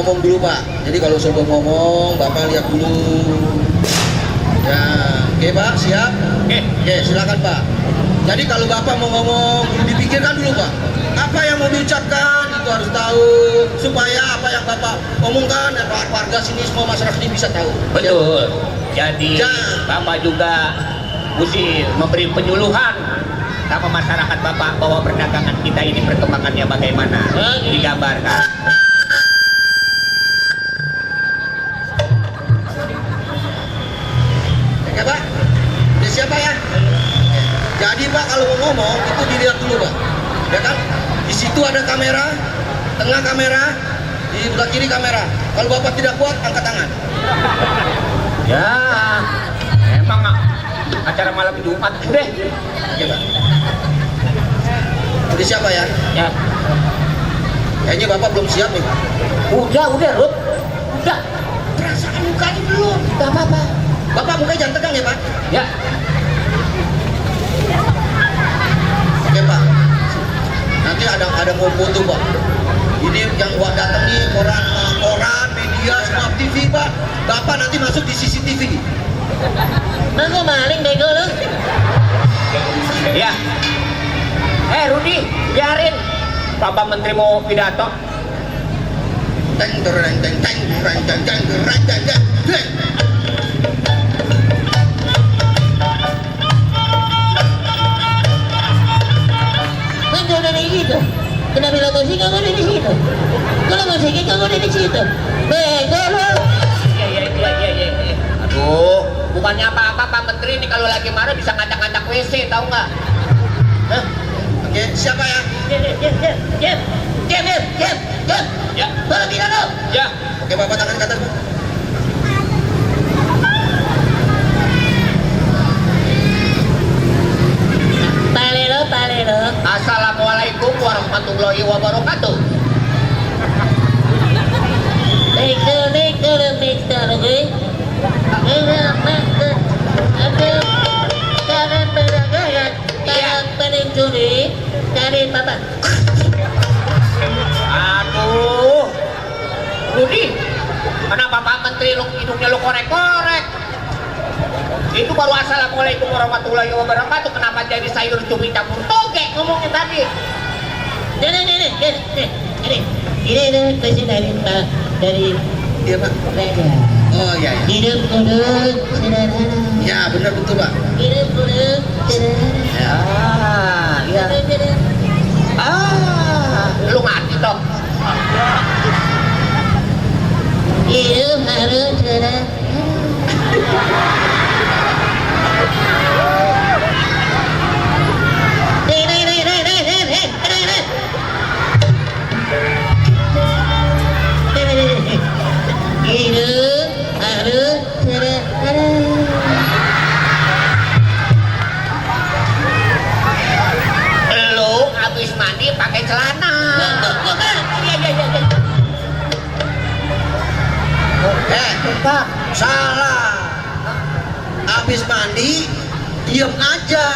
ngomong dulu Pak. Jadi kalau sebelum ngomong Bapak lihat dulu. Ya, oke Pak, siap? Oke, silakan Pak. Jadi kalau Bapak mau ngomong, dipikirkan dulu Pak. Apa yang mau diucapkan itu harus tahu supaya apa yang Bapak omongkan dan warga sini semua masyarakat ini bisa tahu. Betul. Jadi Bapak juga mesti memberi penyuluhan sama masyarakat Bapak bahwa perdagangan kita ini perkembangannya bagaimana. Digambarkan. Oke Pak, udah siapa ya? Jadi Pak kalau mau ngomong itu dilihat dulu Pak, ya kan? Di situ ada kamera, tengah kamera, di sebelah kiri kamera. Kalau Bapak tidak kuat, angkat tangan. Ya, emang acara malam Jumat deh. Oke Pak. Udah siapa ya? Ya. Kayaknya Bapak belum siap nih Pak. Udah, Ruth. Udah. Perasaan mukanya belum. Gak apa-apa. Bapak mukanya jangan tegang ya Pak. Ya. Oke Pak. Nanti ada mau foto Pak. Ini yang buat datang nih koran, media, semua TV Pak. Bapak nanti masuk di CCTV. Mangga maling bego lu. Ya. Rudi, biarin. Bapak Menteri mau pidato. Teng tereng teng teng tereng teng teng tereng teng teng. Kan kau udah di situ. Kenapa bilang musik kau udah di situ? Kalau musiknya kau udah di situ. Bego lu. Iya. Aduh, bukannya apa-apa Pak Menteri ini kalau lagi marah bisa ngacak-ngacak WC, tahu nggak? Hah? Oke, siapa ya? Jam. Ya. Kalau tidak lu. Ya. Oke, Bapak tangan ke atas. Pak. Palero. Assalamualaikum warahmatullahi wabarakatuh. Neko mixer gue. Jangan beragak. Jangan pencuri dari Bapak. Aduh, Rudi, kenapa Pak Menteri hidungnya lu korek-korek? Itu baru assalamualaikum warahmatullahi wabarakatuh. Kenapa jadi sayur cumi campur toge ngomongnya tadi? Ini kasih dari Iya Pak. raja. Oh iya. Hidup kudus sederhana. Ya benar betul Pak. Hidup kudus sederhana. Ya. Lu ngerti toh? Hidup harus sederhana. Hidup harus sederhana. Lu habis mandi pakai celana. Pak, salah. Habis mandi, diam aja.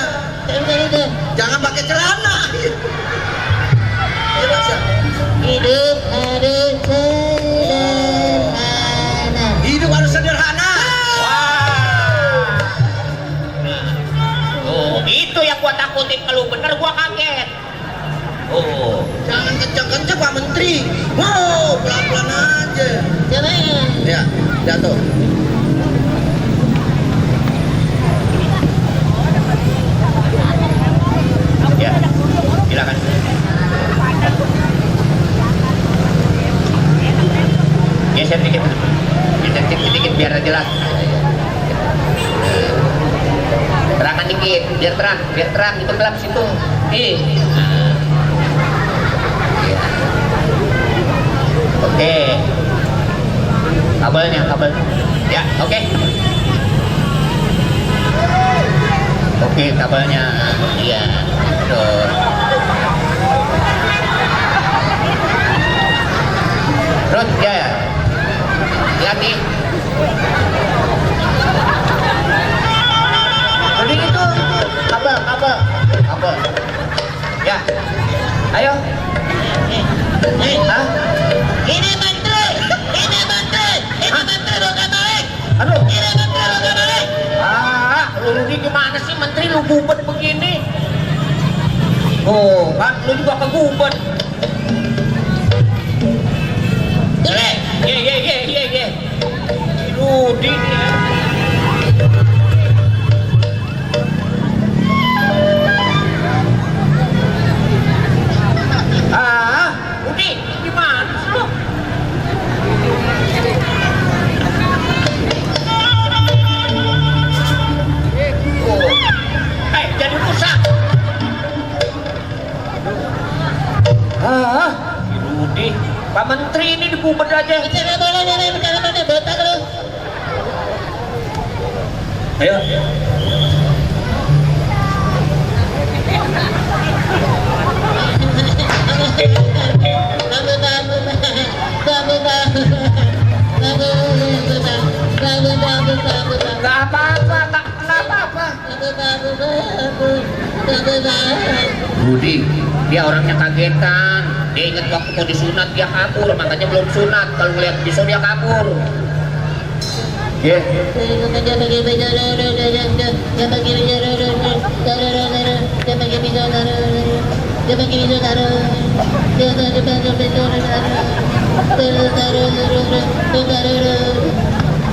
Jangan pakai celana. Iya, Pak. Hidup harus sederhana. Hidup harus sederhana. Oh, itu yang gua takutin kalau bener gua kaget. Oh, Jangan kencang-kencang Pak Menteri. Wow, pelan-pelan aja. Jangan. Ya, jatuh. ya, silakan. Geser dikit, biar jelas. Terangan dikit, biar terang, itu gelap situ. Oke. Kabel. Ya, oke. Oke, kabelnya. Iya. Tuh. Terus ya. Hati. Jadi itu kabel. Ya. Ayo. Ini menteri. Lu gimana sih menteri lu gubet begini? Oh, kan lu juga kegubet. Ye. Rudi nih ya. Rudi, gimana sih lu? Jadi rusak. Rudi, Pak Menteri ini digubet aja. Botak lu. Ayo. Gak apa-apa, gak apa-apa. Budi, dia orangnya kagetan. Dia ingat waktu mau disunat dia kabur, makanya belum sunat. Kalau ngeliat pisau dia kabur. Ya.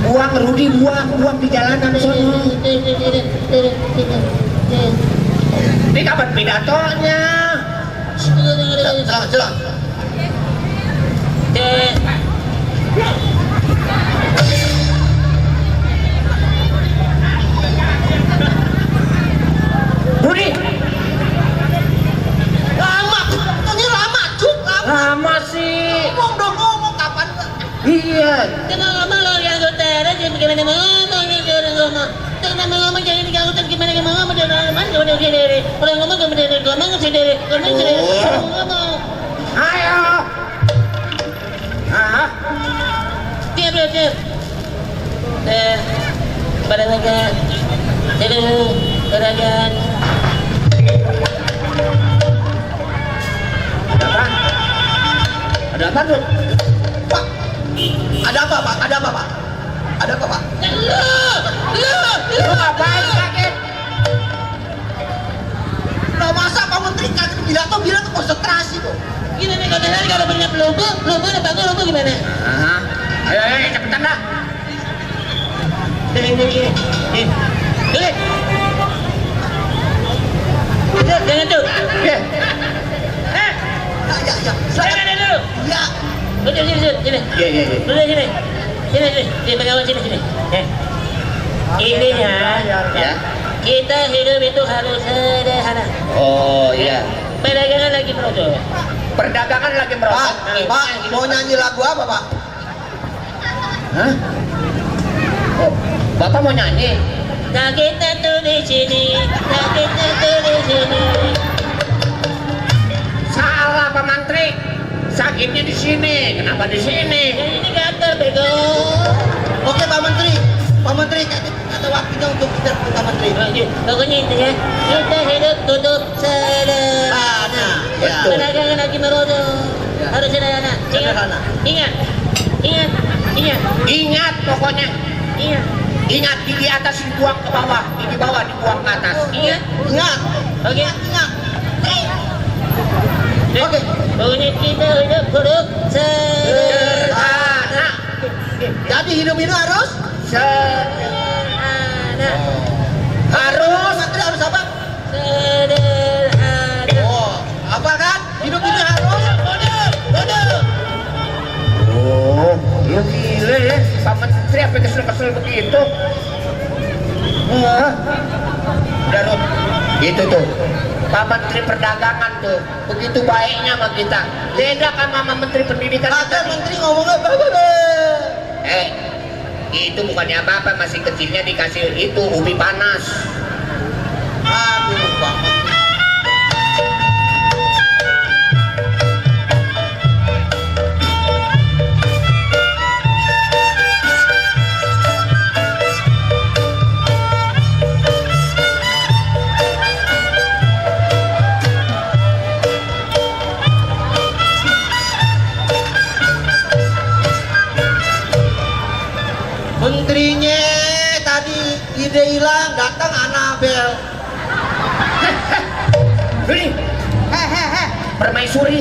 Buang Rudi, buang di jalanan sono. Ini kapan pidatonya? Jelang. Rudi, Lama, Cuk. lama sih. Ngomong kapan? Iya. Ayo. Ada apa tuh? Pak. Ada apa, Pak? Ada apa, Pak? Lu ngapain kaget? Lah masa Pak Menteri kaget pidato bilang tuh konsentrasi tuh. Gini nih kalau banyak logo gimana? Ayo, cepetan dah. Jangan tuh. Ya. Jangan dulu. Ya. Udah sini. Iya. Udah sini. Sini pegangan sini. Intinya, Ya. kita hidup itu harus sederhana. Oh iya. Perdagangan lagi merosot. Perdagangan lagi merosot. Pak, mau nyanyi lagu apa, Pak? Hah? Oh, Bapak mau nyanyi? Sakitnya tuh di sini. Salah Pak Menteri. Sakitnya di sini. Kenapa di sini? Ini gatel bego. Oke, Pak Menteri. Pak Menteri, ada waktunya untuk kita, Pak Menteri. Pokoknya intinya kita hidup tutup sederhana. Ya. Perdagangan lagi merosot. Harus sederhana. Sederhana. Ingat. Ingat pokoknya. Ingat. Ingat di atas dibuang ke bawah, di bawah dibuang ke atas. Ingat. Ingat. Oke. Ingat. Oke. Pokoknya kita hidup tutup Sederhana. Jadi hidup ini harus sederhana. Harus. Menteri harus apa? Sederhana. Oh, apa kan? Hidup ini harus Oh, ya gila ya. Pak Menteri apa kesel-kesel begitu? Udah Rud, itu tuh. Pak Menteri Perdagangan tuh, begitu baiknya sama kita. Beda kan sama Menteri Pendidikan kita Kata nih. Menteri ngomongnya Itu bukannya apa-apa, masih kecilnya dikasih itu ubi panas. Aduh, Pak Menteri. Menterinya ide hilang, datang Anabel. Rudi, permaisuri.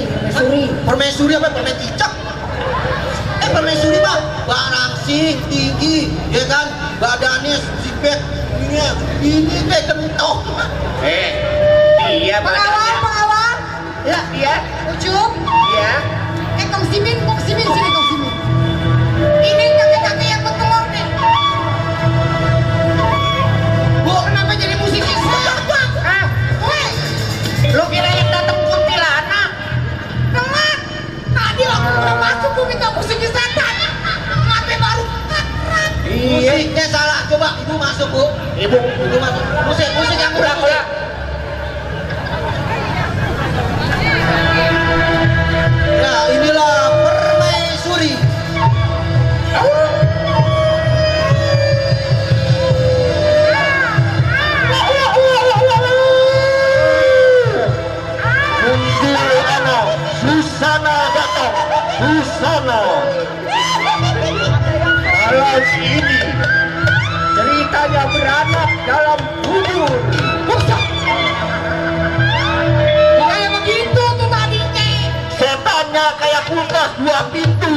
Permaisuri apa? Permain cicak? Permaisuri mah barangsing, tinggi, ya kan? Badannya sipet, ini teh kentok. Dia badannya. Pengawal. Ya, dia. Ucup. Iya. Kong Simin, sini Kong Simin. Ini kakek-kakek yang bertelur nih. Bu, kenapa jadi musiknya sepak? Ah, Woi, lo kira yang datang kuntilanak? telat. Tadi waktu udah masuk gue minta musiknya setan. Ngapain baru ngetrap? Musiknya salah, coba ibu masuk bu. Ibu Masuk. Musik yang ulang. Ya inilah permaisuri. Susana datang. Susana. Malam ini ceritanya beranak dalam kubur. Kayak begitu tuh tadinya. Setannya kayak kulkas 2 pintu.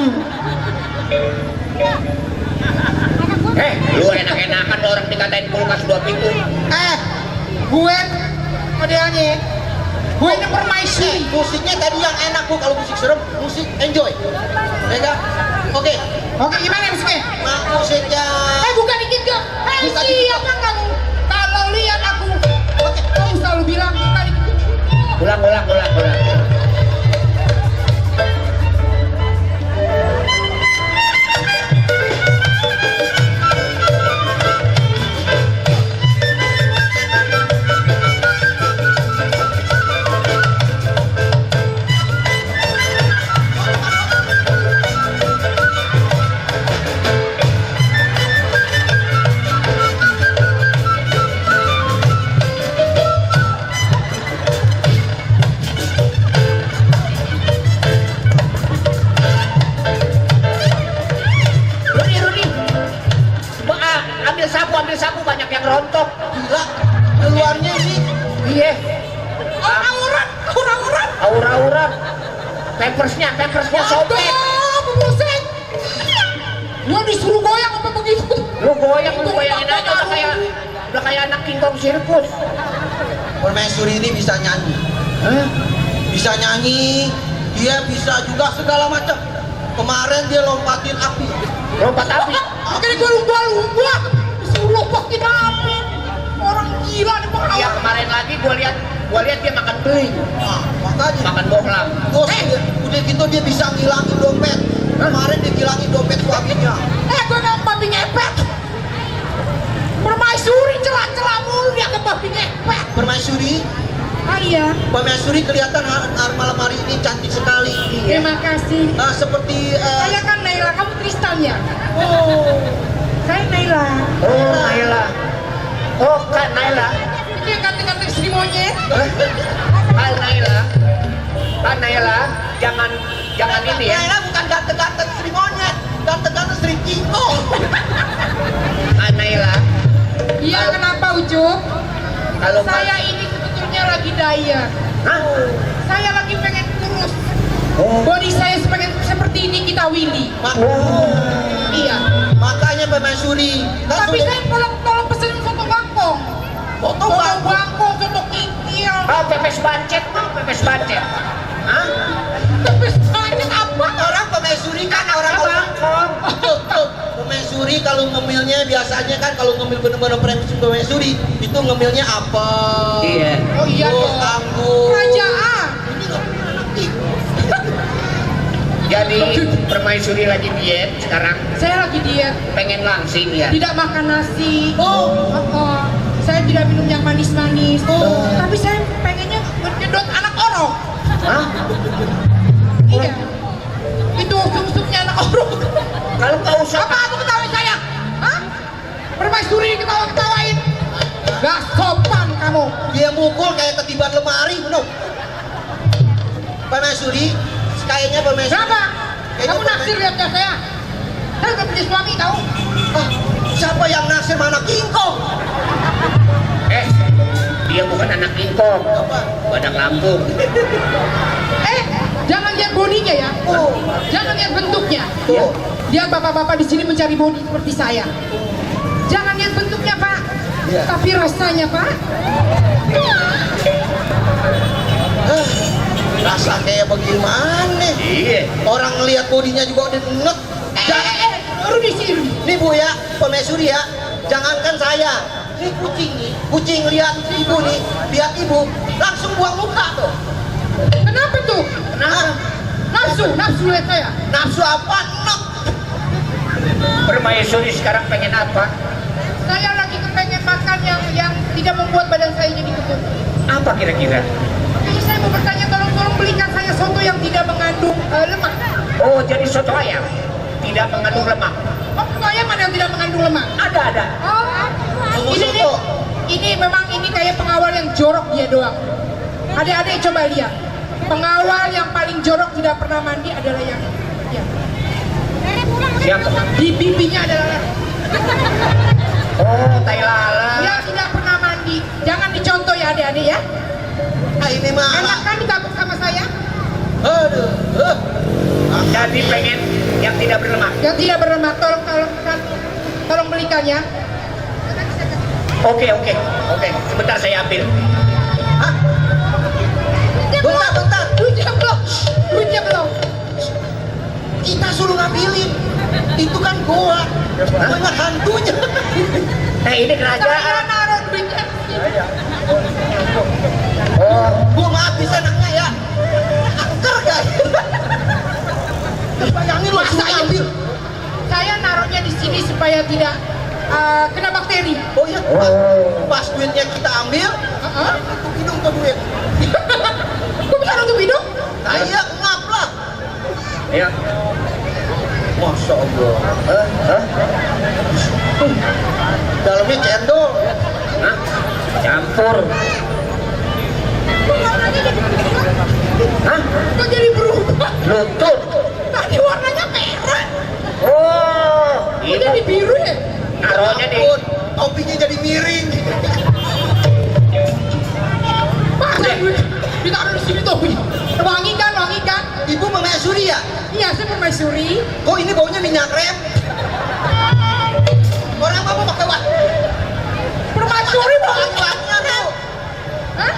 Lu enak-enakan orang dikatain kulkas 2 pintu. Gue modelnya. Gue ini permaisuri. Musiknya tadi yang enak bu, kalau musik serem, musik enjoy. Ya kan? Oke. Oke, gimana musiknya? Musiknya. Bukan dikit gak? Bukan Siapa kamu? Kalau lihat aku, oke, kamu selalu bilang bukan dikit. Ulang. Rudi. Ambil sapu banyak yang rontok. Gila, keluarnya sih. Iya. Orang-orang. Pampersnya sobek. Musik. Gua disuruh goyang apa begitu? Lu goyangin aja udah kayak anak King Kong sirkus. Permaisuri ini bisa nyanyi. Bisa nyanyi, dia bisa juga segala macam. Kemarin dia lompatin api. Lompat api. Akhirnya gua lumba. Disuruh lompatin api. Orang gila nih pengawal. Iya, kemarin lagi gua lihat dia makan beling, Nah, makanya. makan bohlam. Terus udah gitu dia bisa ngilangin dompet. Kemarin dia ngilangin dompet suaminya. Gua mau babi ngepet. Permaisuri celah-celah mulu dia ke babi ngepet. Permaisuri, Iya. Permaisuri kelihatan malam hari ini cantik sekali. Terima kasih. Seperti Saya kan Naila, kamu Tristan ya? oh, Saya Naila. Oh, Naila. Oh, Kak Naila. Itu yang ganti-ganti Sri Monyet. Kak Naila, jangan ini ya. Naila bukan ganteng-ganteng Sri Monyet, ganteng-ganteng Sri Kiko. Kak Naila, Iya, kenapa Ucup? kalau Saya ini sebetulnya lagi diet. Hah? Saya lagi pengen kurus. Oh. Body saya pengen seperti ini kita Willy. Iya. Makanya Permaisuri. Tapi saya tolong pesenin soto bangkong. Foto Soto bang. bangkong, soto kikil. Pepes bancet. Hah? Pepes banget apa? Orang Permaisuri kan orang Bangkong. Tuh. Permaisuri kalau ngemilnya biasanya kan kalau ngemil bener-bener Permaisuri itu ngemilnya apa? Iya. Oh iya Terus dong. anggur. Kerajaan. Ini nggak anak Jadi Permaisuri lagi diet sekarang, Saya lagi diet. pengen langsing ya. Tidak makan nasi. Oh. Saya tidak minum yang manis-manis. Oh. Tapi saya pengennya menyedot anak orok. Hah? Iya. Itu sum-sumnya anak orok. Kalau nggak usah. Apa kamu ketawain saya? Hah? Permaisuri ketawain. Gak sopan kamu. Dia mukul kayak ketiban lemari, bener. Permaisuri, kayaknya Permaisuri. Kenapa? Kayaknya Kamu naksir lihat saya? Saya udah punya suami tahu. Ah, siapa yang naksir mana Kingkong? bukan anak ingkong, Apa? badak Lampung. Jangan lihat bodinya ya. Jangan lihat bentuknya. Tuh. Lihat bapak-bapak di sini mencari bodi seperti saya. Jangan lihat bentuknya, Pak. Iya. Tapi rasanya, Pak. Rasa kayak bagaimana? Iya. Orang ngelihat bodinya juga udah enek. Rudi sini. Nih Bu ya, pemaisuri ya. Jangankan saya. Ini kucing nih. Kucing lihat ibu nih. Lihat ibu. Langsung buang muka tuh. Kenapa tuh? Nah, Nafsu lihat saya. nafsu apa? Enek. Permaisuri sekarang pengen apa? Saya lagi kepengen makan yang tidak membuat badan saya jadi gemuk. Apa kira-kira? Jadi saya mau bertanya, tolong belikan saya soto yang tidak mengandung lemak. Oh, jadi soto ayam tidak mengandung lemak. Oh, soto ayam mana yang tidak mengandung lemak? Ada. Oh, ini nih, soto. ini memang ini kayak pengawal yang jorok dia doang. Adik-adik coba lihat, pengawal yang paling jorok tidak pernah mandi adalah yang ya. Siapa? Di bibinya adalah Oh, tai lala. yang tidak pernah mandi. Jangan dicontoh ya adik-adik ya. Ah, ini mah. Enak kan ditabuk sama saya? Aduh. Jadi pengen yang tidak berlemak. Yang tidak berlemak, tolong belikannya. Oke. Sebentar saya ambil. Hah? Bentar. Duitnya belum. Kita suruh ngambilin. Itu kan goa. Banyak hantunya. Ini Saya kerajaan. naruh duitnya. Oh, Bu maaf bisa nanya ya. Angker guys. Bayangin lu suruh ngambil. Saya naruhnya di sini supaya tidak kena bakteri. Oh iya. Pas duitnya kita ambil, tutup hidung tuh duit. Kok bisa nutup hidung? Nah iya ngap lah. ya. Masya Allah. Dalamnya cendol. Hah? Campur. Kok warnanya jadi berubah? Hah? Kok jadi berubah? Lutut. Tadi warnanya merah. Oh, Kok jadi biru ya? naruhnya di Ampun, topinya jadi miring. Masa duit ditaruh di sini tuh? Wangi kan? Ibu memaisuri ya? Iya, saya permaisuri. Kok ini baunya minyak rem? Orang apa pakai wat? Permaisuri Pakai wangi. watnya tuh. Hah?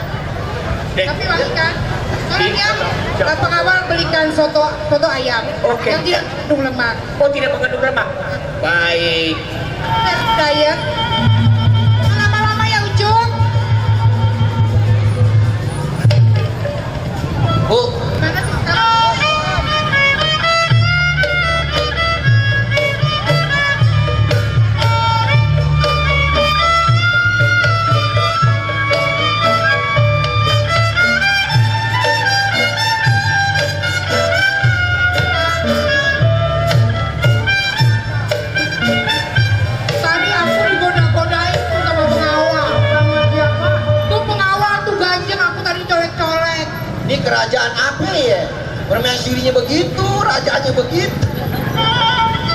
Dek. Tapi wangi kan? Sekarang ya, pengawal belikan soto ayam Oke. yang tidak mengandung lemak. Oh, tidak mengandung lemak. Baik. Diet. Lama-lama ya Ucung. Bu, Mana sih sekarang? Tadi aku digoda-godain tuh sama pengawal. Sama siapa? Tuh pengawal tuh ganjeng, aku tadi colek-colek. ini kerajaan apa ya? Permaisurinya begitu, rajaannya begitu.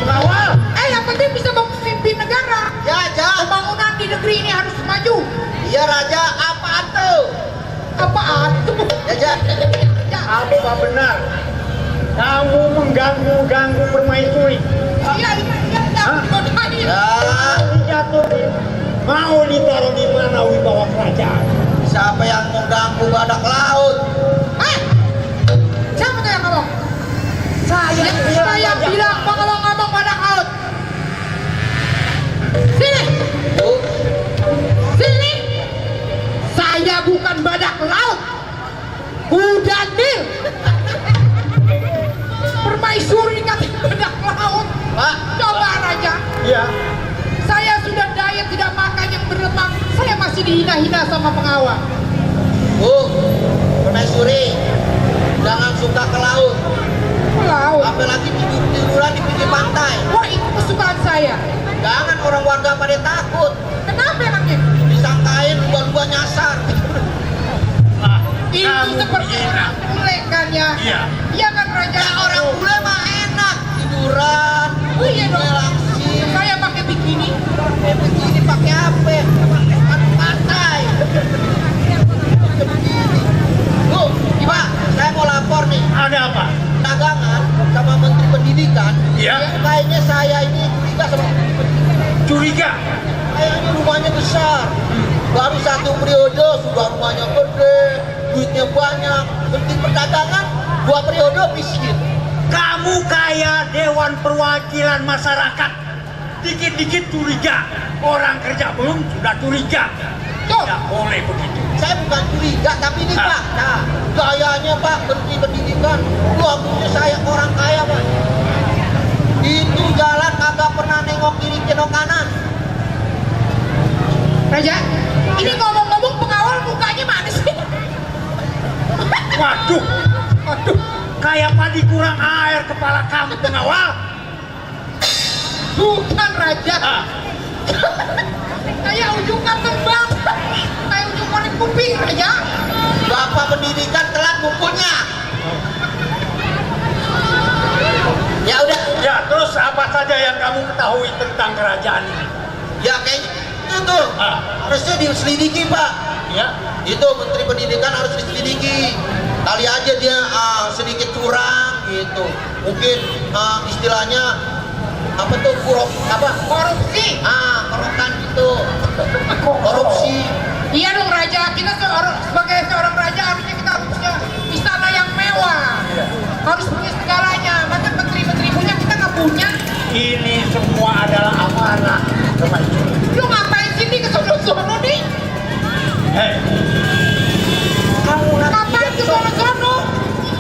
Pengawal? Yang penting bisa memimpin negara. Ya, ja. Pembangunan di negeri ini harus maju. Iya raja, apa tuh? Apaan tuh? Ya, ja. Apa benar? Kamu mengganggu permaisuri. Iya, godain. Ya, Jatuh. Mau ditaruh di mana wibawa kerajaan? siapa yang mau ganggu badak laut? Siapa tuh yang ngomong? Saya bilang kalau ngomong badak laut. Sini, Bu, sini. Saya bukan badak laut. Kuda Nil. Permaisuri kata badak laut. Pak. Coba raja. Iya. Saya sudah diet tidak makan yang berlemak. Saya masih dihina-hina sama pengawal. Bu, permaisuri, jangan suka ke laut. Laut. Apalagi tiduran di pinggir pantai. Wah, itu kesukaan saya. Jangan orang warga pada takut. Kenapa emangnya? Disangkain lumba-lumba nyasar. Itu seperti orang bule kan ya? Iya. Iya kan raja? Ya orang bule mah enak tiduran. Oh iya dong. Relaxing. Saya pakai bikini. Begini pakai apa? Pakai sepatu pantai. rumahnya besar. Baru 1 periode sudah rumahnya gede, duitnya banyak. Menteri Perdagangan 2 periode miskin. Kamu kayak Dewan Perwakilan Masyarakat. Dikit-dikit curiga. Orang kerja belum sudah curiga. Tuh. Tidak boleh begitu. Saya bukan curiga, tapi ini fakta. Gayanya Pak, Menteri Pendidikan. Wah, punya saya orang kaya Pak. Itu jalan kagak pernah nengok kiri nengok kanan. Raja, ini ngomong-ngomong pengawal mukanya mana sih? Waduh, waduh. Kayak padi kurang air kepala kamu pengawal. Bukan Raja. Ah, Kayak ujung tembang. Kayak ujung korek kuping Raja. Bapak pendidikan telat ngumpulnya. Ya udah, ya, terus apa saja yang kamu ketahui tentang kerajaan ini? ya kayak itu tuh. Ah, Harusnya diselidiki Pak. ya. Itu Menteri Pendidikan harus diselidiki. Kali aja dia sedikit curang gitu. Mungkin istilahnya apa tuh Korupsi. korupkan gitu. Korupsi. Iya dong Raja, kita sebagai seorang raja harusnya kita harus punya istana yang mewah. Harus punya segalanya. Masa menteri-menteri punya, kita nggak punya. Ini semua adalah amanah permaisuri. Lu ngapain sini ke sono-sono nih? Hei, Ngapain ke sono-sono?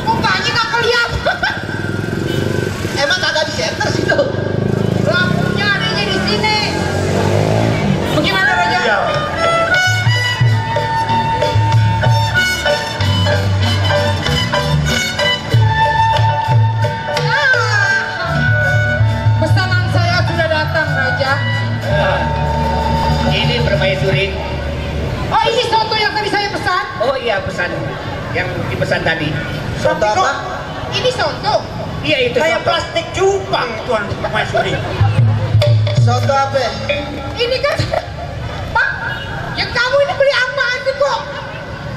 Mukanya nggak kelihatan. Emang kagak di center situ. Lampunya adanya di sini. Bagaimana Raja? iya. Pesanan saya sudah datang Raja. Ini permaisuri. Oh ini soto yang tadi saya pesan. Oh iya, pesan yang dipesan tadi. Soto Tapi kok apa? ini soto. Iya itu Kayak soto. plastik cupang tuan permaisuri. Soto apa? Ini kan Pak, yang kamu ini beli apaan sih kok?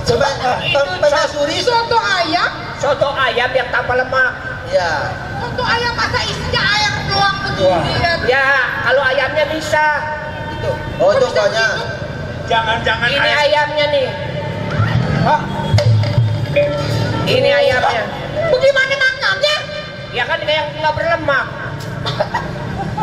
Coba Itu Permaisuri. Soto ayam? Soto ayam yang tanpa lemak. Ya. Soto ayam masa isinya air doang begini ya? Ya, kalau ayamnya bisa. Itu. Oh itu banyak. Jangan-jangan Ini ayam. ayamnya nih. Hah? Ini ayamnya. Bagaimana makannya? Ya kan kayak nggak berlemak.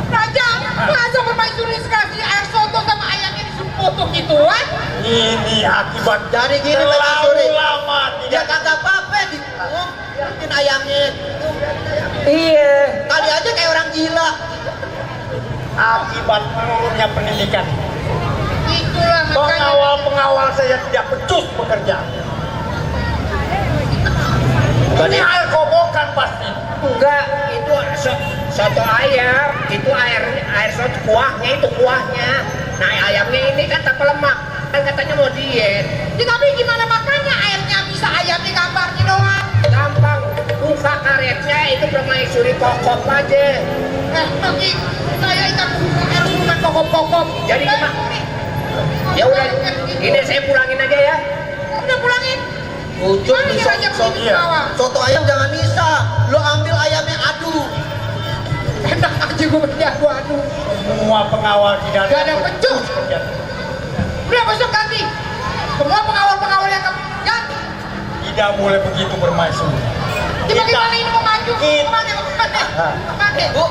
Raja, masa permaisuri sekali air soto sama ayamnya disuruh potong gitu kan? Ini akibat Jadi gini terlalu Permaisuri. lama Ya tidak. kagak apa-apa bikin ayamnya. Iya. Kali aja kayak orang gila. Akibat menurunnya pendidikan. Itulah makanya. Pengawal-pengawal saya tidak becus bekerja. Ini air kobokan pasti. Enggak, itu soto ayam, itu air soto kuahnya itu kuahnya. Nah ayamnya ini kan tanpa lemak, kan katanya mau diet. Ya, tapi gimana makannya? Airnya bisa ayamnya gambarnya doang. Gampang, buka karetnya itu permaisuri kokop aja. Tapi saya ikan air bukan pokok-pokok. Jadi gimana? Ya udah, ini saya pulangin aja ya. Udah pulangin. Ujung Mana di ya Raja soto, begini bawah? soto ayam jangan bisa. Lo ambil ayamnya adu. Enak aja gue beli aduh. Semua pengawal tidak Gak ada becus. Udah besok ganti. Semua pengawal-pengawal yang ganti. Tidak boleh begitu bermaisuri. Ya bagaimana ini mau maju? Kemana? Kemana? Kemana? Bu,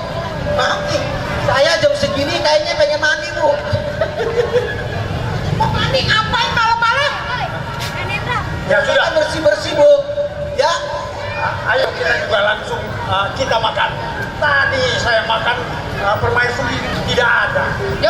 maaf nih. Saya jam segini kayaknya pengen mandi Bu. Mau mandi ngapain malam-malam? Ya Kita sudah, bersih-bersih Bu. Ya. ayo kita juga langsung kita makan. Tadi saya makan permaisuri tidak ada. Ya